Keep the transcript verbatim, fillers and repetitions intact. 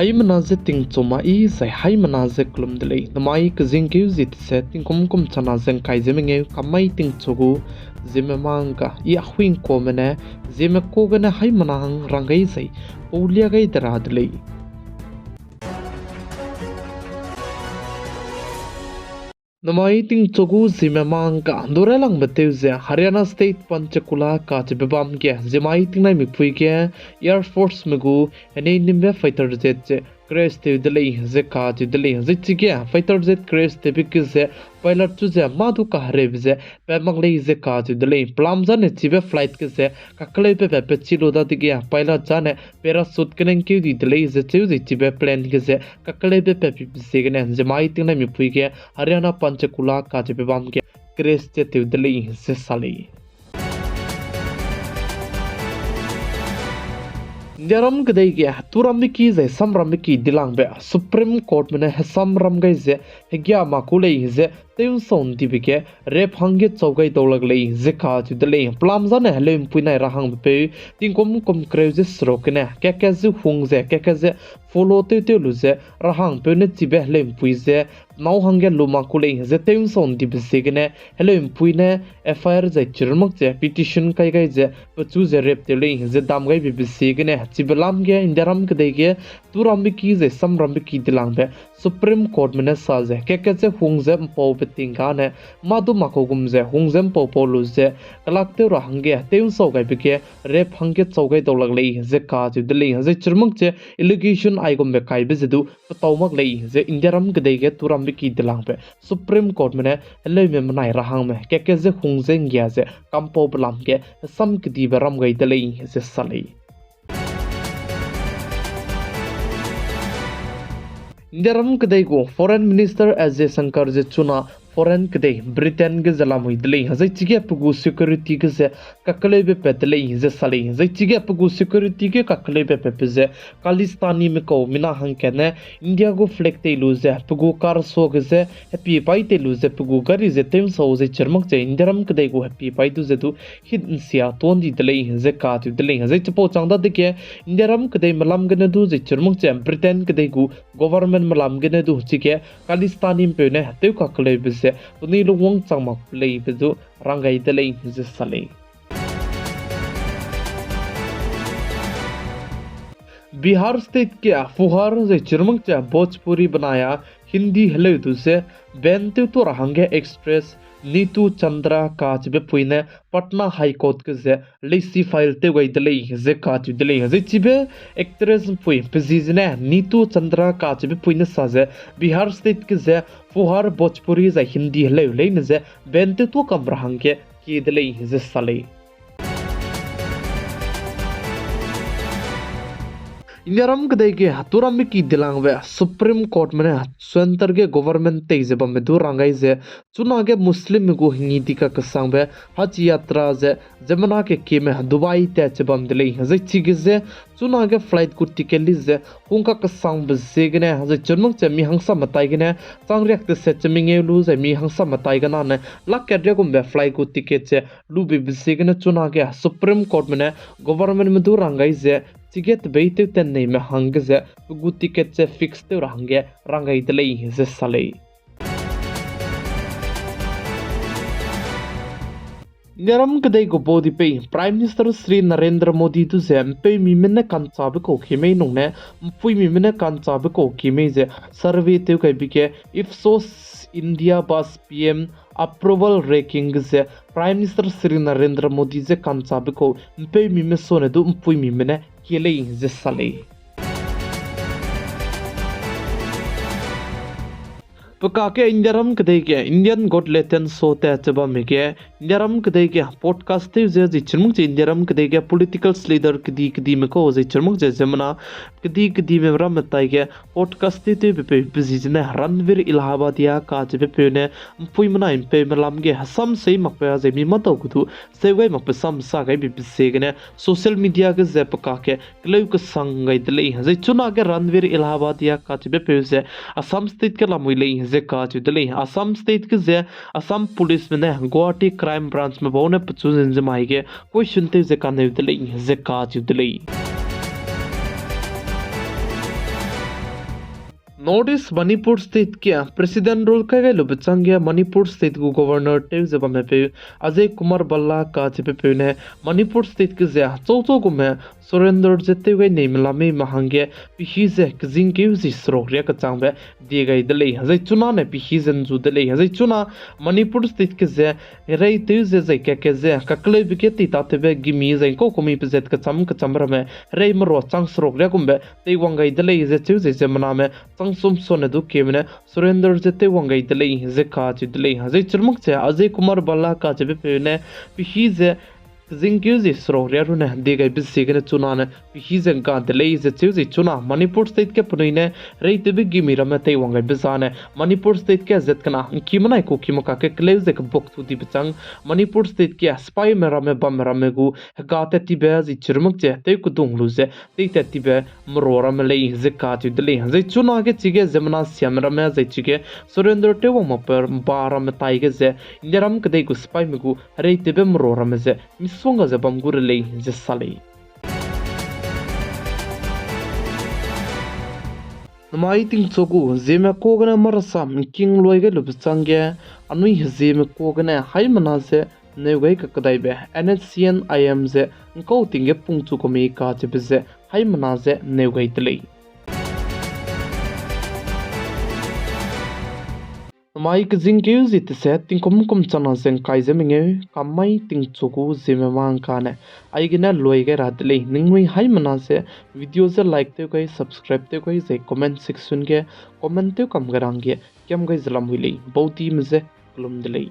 Haimena ze tingchu ma i zai haimena ze kelum de lei. Namai kezingkeu zie tese tingkum kum chana ze ngkai ze mengeu kamai tingchu gu Zeme mangka i ahuingkuame ne Zeme ka gene haimena hang rang gai zai paulia gai de ra de lei. Namai tingchu gu Zeme mangka du railangbe tew ze Haryana State Panchkula kacheube bam ge Zeme tingnai mipui ge Air Forceme gu henei nimbe fighter jet ze crash tew de lei ze kacheu de lei. Zai chige fighter jet crash tewbe ge ze pilot chu ze mâ du kahereube ze pat mak lei ze kacheu de lei. Pelam zane chibe flight ge ze kakeleube pat pe chi lu dadege pilot zane parachute gene ngkeu di de lei ze cheu zai chibe plane ge ze kakeleube pat pibe ziegene Zeme tingnai mipui ge Haryana Panchkula kacheube bam ge crash ze tew de lei ze sa lei. Indiaram kedei ge turambe ki zai samrambe ki dilangbe Supreme Courtme ne hesamram gai ze hegia ma ku lei ze tew'nsau ndibe ge rape hangge chau gai dau lak lei ze kacheu de lei. Pelam zane heleu'mpui nai rahangbe peu tingkum kum kereu ze seruk gene keke ze hung ze keke ze follow tewtew lu ze rahangpeu ne chibe heleu'mpui ze nâu hangge lu ma ku lei ze tew'nsau ndibe ziegene heleu'mpui ne F I R zai chirmak ze petition kai gai ze pechu ze rape tew lei ze dam gaibe ziegene chibe lam ge Indiaram kedei ge turambe ki zai samrambe ki dilangbe Supreme Courtme ne sa ze keke ze hung ze mpaube ting gane mâ du ma kau gum ze hung ze mpau pau lu ze kelak tew ra hangge tew'nsau gaibe ge rape hangge chau gai dau lak lei ze kacheu de lei. Zai chirmak ze allegation aigumbe kaibe ze du petau mak lei ze Indiaram kedei ge turambe ki dilangbe Supreme Courtme ne heleume menai rahangme keke ze hung ze nggia ze kampaube lam ge hesam kedibe ram gai de lei ze sa lei. Indiaram kedei gu Foreign Minister S Jaishankar ze chuna foreign kedei Britain ge ze lamui de lei. Zai chige pe gu security ge ze kakeleube pat de lei ze sa lei. Zai chige pe gu security ge kakeleube patbe ze Khalistanime kau mina hangkatne India gu flag tei lu ze pe gu car suage ze hepie pai tei lu ze pe gu gari ze tew'nsau zai chirmak ze Indiaram kedei gu hepie pai du ze du hit nsia tuan di de lei ze kacheu de lei. Zai chipau chang dadege Indiaram kedeime lam gene du zai chirmak ze Britain kedei gu governmentme lam gene du chige Khalistanimpeu ne tew kakeleube ze penui lungwang chang mak leibe du rang gai de lei ze sa lei. Bihar State ge Fuhar zai chirmak ze Bhojpuri benai a Hindi heleu du ze ban tewtua ra hangge actress Neetu Chandra kacheube pui ne Patna High Court ge ze leisi file tew gai de lei ze kacheu de lei. Zai chibe actress'mpui pe zi zene Neetu Chandra kacheube pui ne sa ze Bihar State ge ze Fuhar, Bhojpuri zai Hindi heleu leine ze ban tewtua kam ra hangge kie de lei ze sa lei. Indiaram kedei ge turambe ki dilangbe Supreme Courtme ne centre ge government tei ze bambe du rang gai ze chunage Muslimme gu hengi di kakesangbe Haj Yatra ze ziemmena kekieme Dubai tat che bam de lei. Zai chige ze chunage flight gu ticket list ze hung kakesangbe ziegene zai chunmak ze mi hangsamme tai gene chang riak teset che mengeu lu zai mi hangsamme tai gene ne lak kat riagumbe flight gu ticket ze lubeibe ziegene chunage Supreme Courtme ne governmentme du rang gai ze chige tebeitew tenneime hangge ze pe gu ticket ze fix tew ra hangge rang gai de lei ze sa lei. Indiaram kedei gu baudi pei Prime Minister Shri Narendra Modi du ze mpeumime ne ka'nchâbe kau kie mei nung ne mpuimime ne ka'nchâbe kau kie mei ze survey tew gaibe ge Ipsos India Buzz P M Approval Ranking ge ze Prime Minister Shri Narendra Modi ze ka'nchâbe kau mpeumime sone du mpuimime ne kie lei ze sa lei. Pe kake Indiaram kedei ge Indian Got Talent show tat che bamme ge Indiaram kedei ge podcast tew ze zai chirmak ze Indiaram kedei ge political leader kedi kedime kau zai chirmak ze ziemmena kedi kedime ramme tai ge podcast tewtewbe peu pe zi zene Ranveer Allahabadiya kacheube peu ne mpuimenai mpeume lam ge hesam sei makbe zai mi mâdau gu du seu gai makbe sam sa gaibe ziegene social media ge ze pe kake keleu kesang gai de lei. Zai chunage Ranveer Allahabadiya kacheube peu ze Assam State ge lamui lei ze kacheu de lei. Assam State ge ze Assam Policeme ne Guwahati Crime Branchme bau ne pechu zinzemai ge question tew ze kaneu de lei ze kacheu de lei. North East Manipur State ge President rule kai gai lube chângge Manipur State gu Governor tew ze bamme peu Ajay Kumar Bhalla kacheube peu ne Manipur State ge ze chau chau gume surrender ze tew gai neime la meime hangge pehî ze kezingkeu zi seruk riâ kechangbe die gai de lei. Zai chunane pehî ze nzu de lei. Zai chuna Manipur State ge ze hereitew ze zai keke ze kakeleube ge teitatewbe gimi zai nkau kumi pezat kecham kecham ramme herei merua chang seruk riâ gumbe teiwang gai de lei ze cheu zai ziemmename chang sum sone du keme ne surrender ze teiwang gai de lei ze kacheu de lei. Zai chirmak ze Ajay Kumar Bhalla kacheube peu ne pehî ze kezingkeu zi seruk riâ rune die gaibe ziegene chunane pehî ze ga de lei ze cheu zai chuna Manipur State ge penui ne hereitewbe gimi ramme teiwang gaibe zane Manipur State ge zat kena ngki menai kuki maka ke keleu ze kebuk tu dibe chang Manipur State ge sipaime ramme bamme ramme gu hega tat tibe zai chirmak ze tew kedung lu ze teitat tibe merua ramme lei ze kacheu de lei. Zai chunage chige ziemmena siame ramme zai chige surrender tew wang makpe ba ramme taige ze Indiaram kedei gu sipaime gu hereitewbe merua ramme ze misongga ze bam gu re lei ze sa lei. Namai tingchu gu ziemme kuâ gene marasam ngking luai gai lube chângge anui heziemme kuâ gene haimena ze neu gai kakedaibe N S C N I M ze ngkau ting ge pungchu kumi kacheube ze haimena ze neu gai de lei. Namai kezingkeu zi tese tingkum kum chana ze ngkai ze mengeu kam mai tingchu gu ziemme mâ ngkane aigene luai gai ra de lei. Ningnui haimena ze video ze like tew gai, subscribe tew gai zai comment section ge comment tew kam gai ra hangge kiam gai ze lamui lei. Baudime ze kelum de lei.